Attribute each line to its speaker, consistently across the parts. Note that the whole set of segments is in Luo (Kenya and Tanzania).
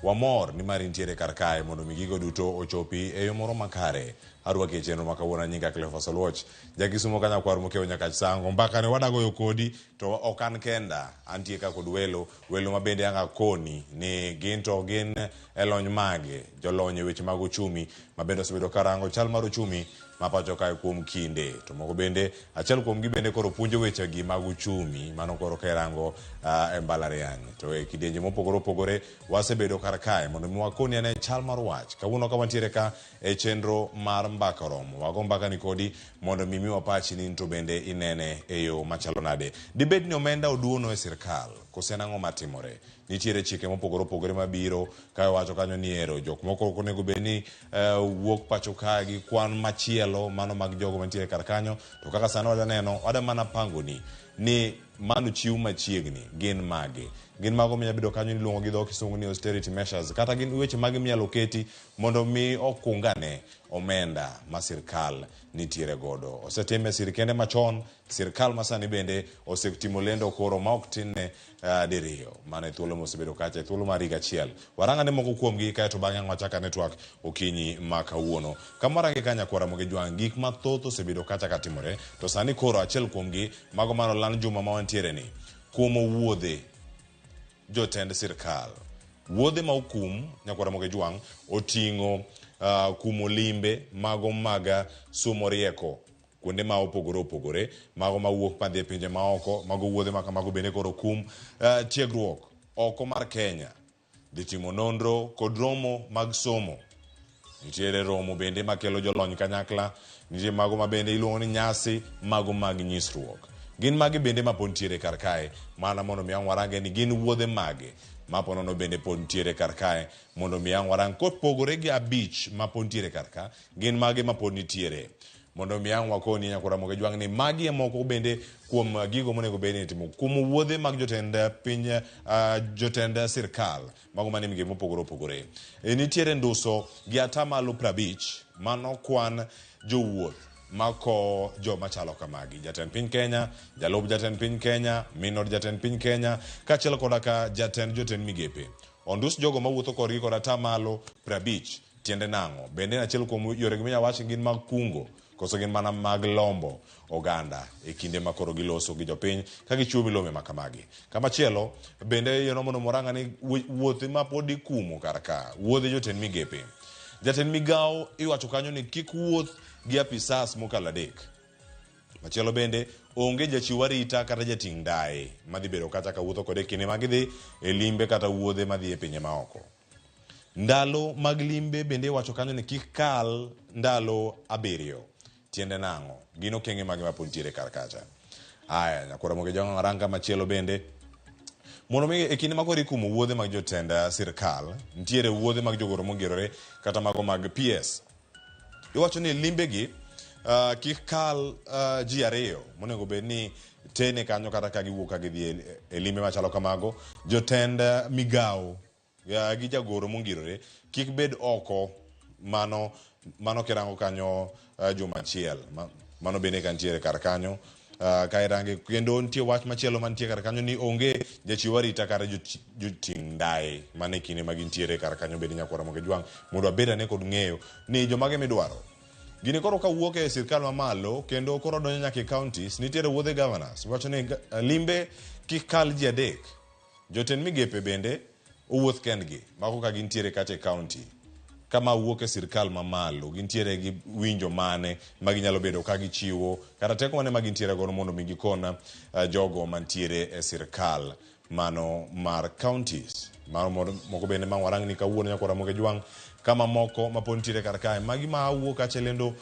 Speaker 1: Wamor nimar intiere kar kae mondo mi gigo duto ochopi e yo moro makare. Arwaki e chenro ma kawuono nyinga Cleophas Oluoch. Jakisumo ka nyakwar Mokeo Nyakach Sango. Mbaka ne wadagoyo kodi to ok an kenda. Antie ka kod welo, welo ma bende ang' akoni ni gin to gin e lony mage, jolony e weche mag ochumi ma bende osebedo ka rango chal mar ochumi ma pacho kae kuom kinde. To moko bende, achiel kuom gi bende koro puonjo weche gi mag uchumi, mano koro ka irango e mbalariany. To e kidienje mopogore opogore wasebedo kar kae mondo mi wakoni ane chal mar wach. Kawuono ka wantiere ka e chenro mar Mbaka Oromo, wago mbaka ni kodi mondo mi miwa pachi ni to bende inene e yo machalo nade. Dibed ni omenda oduono e sirkal, kose en ang'o matimore? Nitiere chike mopogore opogore mabiro ka iwacho kanyo ni ero jok moko ok onego bed ni wuok pacho ka gi kwan machielo mano mag jogo mantiere kar kanyo. To kaka sani wada neno, wada mana pangoni ni mano chiw machiegni gin mage. Gin mago minya bedo kanyo ni iluongo gi dho kisungu ni austerity measures, kata gin weche mage minyalo keti mondo mi okungane omenda ma sirkal nitiere godo. Osetime sirkende machon, sirkal masani bende osetimo lendo koro ma ok tinne diriyo. Mano e thuolo mosebedo kacha, e thuolo mar higa achiel. Warang ane moko kuomgi kaeto bang'e ang' wachak ane twak okinyi ma kawuono. Kama warange ka nyakwar Ramogi Jwang', gik mathoth osebedo kacha katimore, to sani koro achiel kuomgi mago mane oland juma ma wantiere ni, kuomo wuodhe jotend sirkal. Wuodhe ma okum nyakwar Ramogi Jwang' oting'o kumo limbe mago mag sumo rieko kuonde ma opogore opogore, mago mawuok madhi e pinje maoko, mago wuodhe ma kamago bende koro kum. Tiegruok oko mar Kenya, dhi timo nonro kod romo mag somo. Nitiere romo bende makelo jolony kanyakla, nitie mago ma bende iluongo ni nyasi, mago mag nyisruok. Gin mage bende ma pod nitiere kar kae, mana mondo mi ang' warange ni gin wuodhe mage ma po nono bende pod nitiere kar kae, mondo mi ang' warang kopogore gi abich ma pod nitiere kar ka, gin mage ma pod nitiere. Mondo mi ang' wakoni nyakwar Ramogi Jwang' ni magi e moko bende kuom gigo monego bed ni itimo. Kuom wuodhe mag jotend piny, jotend sirkal, mago manie migepe mopogore opogore. Nitiere nduso gi atamalo 50 mano kwan jowuoth makowo joma chalo kamagi. Jatend piny Kenya, jalup jatend piny Kenya, min od jatend piny Kenya, kaachiel koda ka jatend jotend migepe. Ondus jogo mawuotho korgi kod atamalo 50. Tiende nang'o? Bende en achiel kuom yoregi minyalo wach ni gin mag kungo koso gin mana mag lombo oganda e kinde ma koro giloso gi jopiny ka gichiwo milome ma kamagi. Kamachielo bende yieno mondo moranga ni wuoth ma pod ikumo kar ka, wuodhe jotend migepe. Jatend migawo iwacho kanyo ni kik wuoth gi apisas mokalo 3. Machielo bende onge jachiw arita kata jating' ndaye madhi bedo kacha ka wuotho kode e kinde ma gidhi e limbe kata wuodhe madhi e pinje maoko. Ndalo mag limbe bende iwacho kanyo ni kik kal ndalo 7. Tiende nang'o? Gin okenge mage ma pod nitiere kar kacha? Aya, nyakwar Ramogi Jwang' aranga machielo bende. Mondo mi e kinde ma koro ikumo wuodhe mag jotend sirkal, nitiere wuodhe mag jogoro mongirore kata mago mag PS. Iwacho ni limbegi kik kal ji 2 monego bed ni tene kanyo kata ka giwuok ka gidhi e limbe machalo kamago. Jotend migawo gi jagoro mongirore kik bed oko mano mano kirango kanyo juma achiel mano bende ka nitiere kar kanyo. Ka irange kendo nitie wach machielo mantie kar kanyo ni onge jachiw arita kata joting' ndaye mane kinde ma gintiere kar kanyo bende nyakwar Ramogi Jwang' mondo wabed ane kod ng'eyo ni jomage midwaro. Gini koro ka wuok e sirkal mamalo kendo koro donjo nyaka e counties, nitiere wuodhe governors wacho ni limbe kik kal ji 3. Jotend migepe bende owuoth kendgi mago ka gintiere kacha e county. Kama wuok e sirkal mamalo gintiere gi winjo mane ma ginyalo bedo ka gichiwo kata teko mane ma gintiere godo mondo mi gikon jogo mantiere e sirkal mano mar counties. Mano moko bende ma warang ni kawuono nyakwar Ramogi Jwang' kama moko ma pod nitiere kar kae magi ma wuok kacha e lendo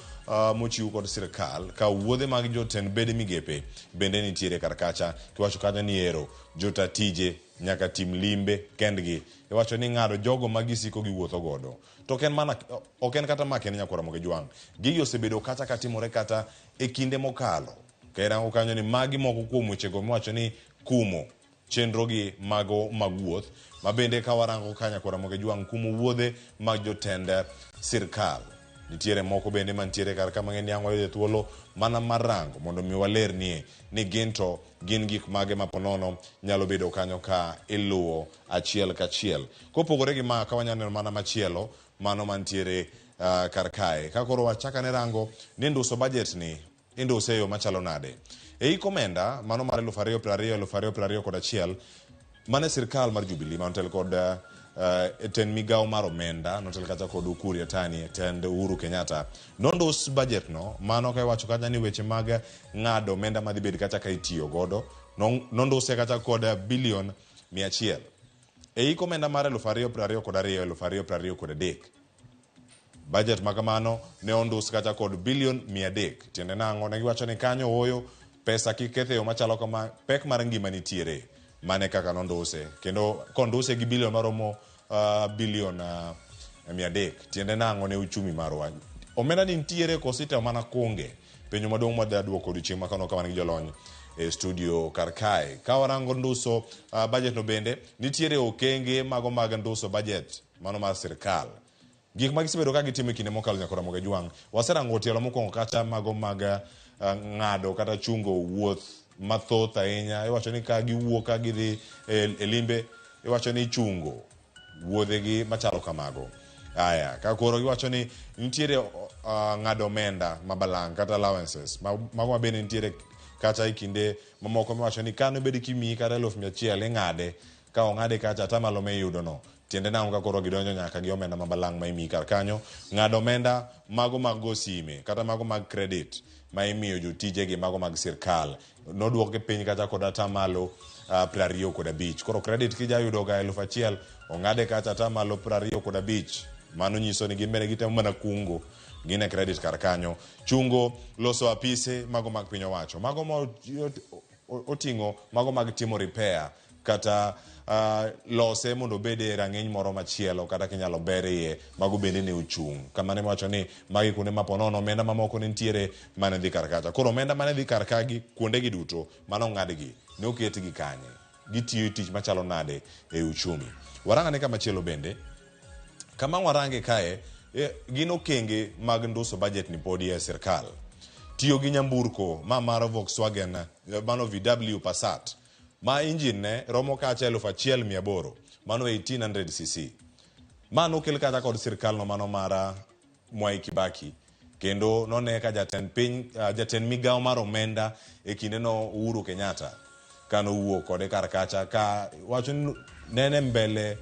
Speaker 1: mochiw kod sirkal ka wuodhe mag jotend bede migepe bende nitiere kar kacha kiwacho kanyo ni ero jota tije nyaka tim limbe kendgi. Iwacho ni ng'ado jogo ma gisiko giwuotho godo. To ok en mana, ok en kata ma kende nyakwar Ramogi Jwang'. Gigi osebedo kacha katimore kata e kinde mokalo. Ka irango kanyo ni magi moko kuom wechego miwacho ni kumo chenro gi mago mag wuoth ma bende ka warango ka nyakwar Ramogi Jwang' kumo wuodhe mag jotend sirkal. Nitiere moko bende mantiere kar ka mang'e ni ang' wayude thuolo mana mar rango mondo mi walernie ni gin to gin gik mage ma ponono nyalo bedo kanyo ka iluwo achiel kachiel. Kopogore gi ma ka wanyalo neno mana machielo mano mantiere kar kae. Ka koro wachak ane rango ni nduso budget ni induse e yo machalo nade. E hik omenda mano mar 2020 2021 mane sirkal mar Jubilee manotel kod e tend migawo mar omenda notel kacha kod Ukur Yatani e tend Uhuru Kenyatta nondus budget no mano ka iwacho kacha ni weche mag ng'ado omenda madhi bed kacha ka itiyo godo nonduse kacha kod bilion 100. E hik omenda mar 2022 2023 Budget ma kamano ne ondus kata kod bilion 300. Tiende nang'o? Ne giwacho ni kanyo ooyo, pesa kik keth e yo machalo kama, pek mar ngima nitiere. Mane kaka nonduse. Kendo konduse gi bilion maromo bilion 300. Tiende nang'o ne uchumi marwa? Omenda ni nitiere koso itemo mana kunge? Penjo maduong' mwadhi duoko odiochieng' ma kawuono ka wan gi jolony e studio kar kae. Ka warango nduso budget no bende, nitiere okenge mago mag nduso budget mano mar sirkal. Gik ma gisebedo ka gitimo e kinde mokalo nyaka Ramogi Ajwang'. Waserango tielo mokwongo kata mago mag ng'ado kata chungo wuoth mathoth ahinya. Iwacho ni ka giwuok ka gidhi e limbe, iwacho ni ichungo wuodhegi machalo kamago. Aya, ka koro giwacho ni nitiere ng'ado omenda ma balang' kata allowances mago ma bende nitiere kata e kinde mamoko miwacho ni ka nobed kimiyi kata 1,100 ing'ade Ka ong'ade kacha atamalo ma iyudo no, tiende nang'o ka koro gidonjo nyaka gi omenda ma balang' ma imiyi kar kanyo? Ng'ado omenda mago mag go sime kata mago mag credit ma imiyo jotije gi mago mag sirkal noduokgi piny kacha kod atamalo 25. Koro credit kija yudo ga 1,000 ong'ade kacha atamalo 25. Mano nyiso ni gin bende gitemo mana kungo gin e credit kar kanyo. Chungo loso apise mago mag piny owacho. Mago ma oting'o mago mag timo repair kata lose mondo obed e rang'iny moro machielo kata kinyalo ber iye, mago bende ne ochung'. Kamano ema wacho ni magi kuonde ma ponono omenda mamoko ne nitiere mane dhi kar kacha. Koro omenda mane dhi kar ka gi kuonde gi duto mane ong'adgi ne oketgi kanye? Gitiyo tich machalo nade e uchumi? Warang ane kamachielo bende. Kama warange kae, gin okenge mag nduso budget ni podi e sirkal. Tiyo gi nyamburko ma mar Volkswagen, mano VW Passat, ma engine ne romo kacha 1800, mano 1800cc. Ma nokel kacha kod sirkal no mano mar Mwai Kibaki, kendo none ka jatend piny, jatend migawo mar omenda e kinde no Uhuru Kenyatta ka nowuok kode kar kacha ka wacho ni nene mbele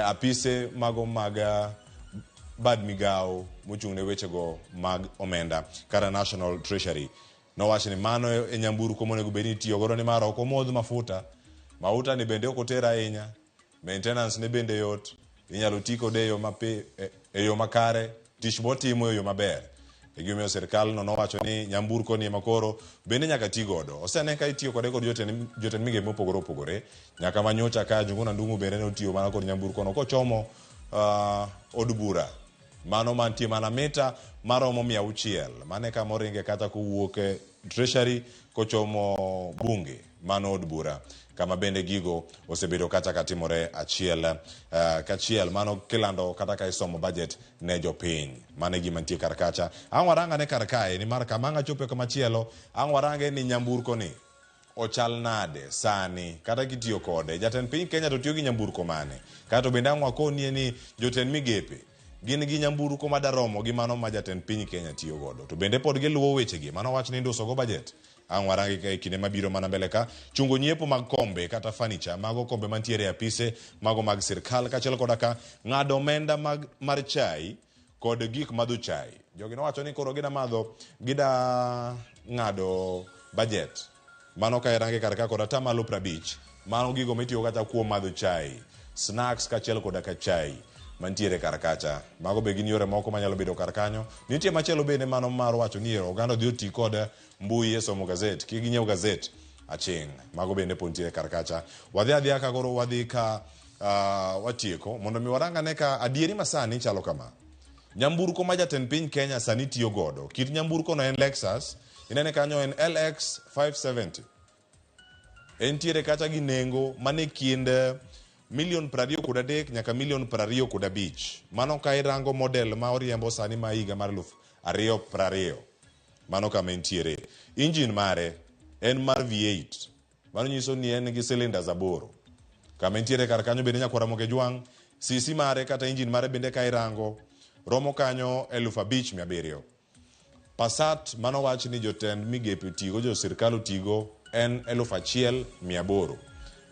Speaker 1: apise mago mag bad migawo mochung' ne wechego mag omenda kata National Treasury. Nowacho ni mano e nyamburko monego bed ni itiyo godo nimar ok omodh mafuta, mauta ni bende ok oter ahinya, Maintenance ne bende yot, inyalo ti kode e yo mapi, e yo makare, tich motimo e yo maber. E gimomiyo sirkal no nowacho ni nyamburko ni ema koro bende nyaka ti godo. Osene ka itiyo kode kod jotend, jotend migepe mopogore opogore. Nyaka ma nyocha ka Njuguna Ndung'u bende notiyo mana kod nyamburko no kochomo od bura. Mano mantie mana mita maromo 600. Mano e kama oringe kata kowuok e Treasury kochomo bunge, mano od bura, kama bende gigo osebedo kata ka timore achiel kachiel. Mano kilando kata ka isomo budget ne jopiny. Mano e gima nitie kar kacha. Ang' warang ane kar kae, nimar kama ang' achope kamachielo, ang' warange ni nyamburko ni ochal nade sani kata kitiyo kode. Jatend piny Kenya to tiyo gi nyamburko mane? Kato bende ang' wakonie ni jotend migepe gin gi nyamburko madaromo gi mano ma jatend piny Kenya tiyo godo. To bende pod giluwo wechegi mano wach ni induso go budget. Ang' warangi ka e kinde mabiro mana mbele ka chungo nyiepo mag kombe kata furniture, mago kombe mantiere e apise mago mag sirkal kaachiel koda ka ng'ado omenda mag mar chai kod gik madho chai. Jogi nowacho ni koro gida madho, gida ng'ado budget. Mano ka irange kar ka kod atamalo 50, mano gigo mitiyo kata kuom madho chai, snacks kaachiel koda ka chai mantiere kar kacha. Mago be gin yore moko manyalo bedo kar kanyo. Nitie machielo bende mano mar wacho ni oganda odhi oti kod mbui e somo gazet, kik ginyiew gazet aching'. Mago bende pod nitiere kar kacha. Wadhi adhiya ka koro wadhi ka watieko mondo mi warang ane ka adieri masani chalo kama. Nyamburko ma jatend piny Kenya sani tiyo godo, kit nyamburko no en Lexus, inene kanyo en LX 570. Entiere kacha gi nengo mane kind Milion 23 nyaka milion 25. Mano ka irango model ma oriembo sani ma higa mar 2020. Mano kama entiere. Engine mare en mar V8. Mano nyiso ni en gi cylinders 8. Kama entiere kar kanyo bende nyakwar Ramogi Ojwang', CC mare kata engine mare bende ka irango romo kanyo 5700. Passat mano wach ni jotend migepe otigo, jo sirkal otigo en 1800.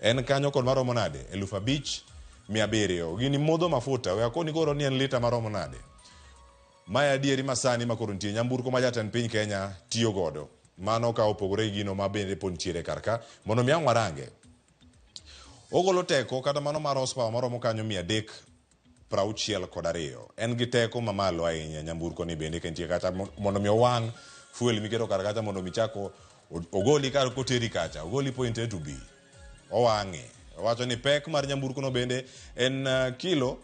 Speaker 1: En kanyo kod maromo nade? 5700. Gini modho mafuta, we akoni koro ni en lita maromo nade? Mae adieri masani ma koro nitie nyamburko ma jatend piny Kenya tiyo godo. Mano ka opogore gi gino ma bende pod nitiere kar ka. Mondo mi ang' warange. Ogolo teko kata mano mar horsepower maromo kanyo 362. En gi teko mamalo ahinya nyamburko ni bende ka nitie kata mondo mi owang' fuel miketo kar kacha mondo mi chak ogoli kar koteri kacha, ogoli point A to B. Owang'e. Owacho ni pek mar nyamburko no bende en kilo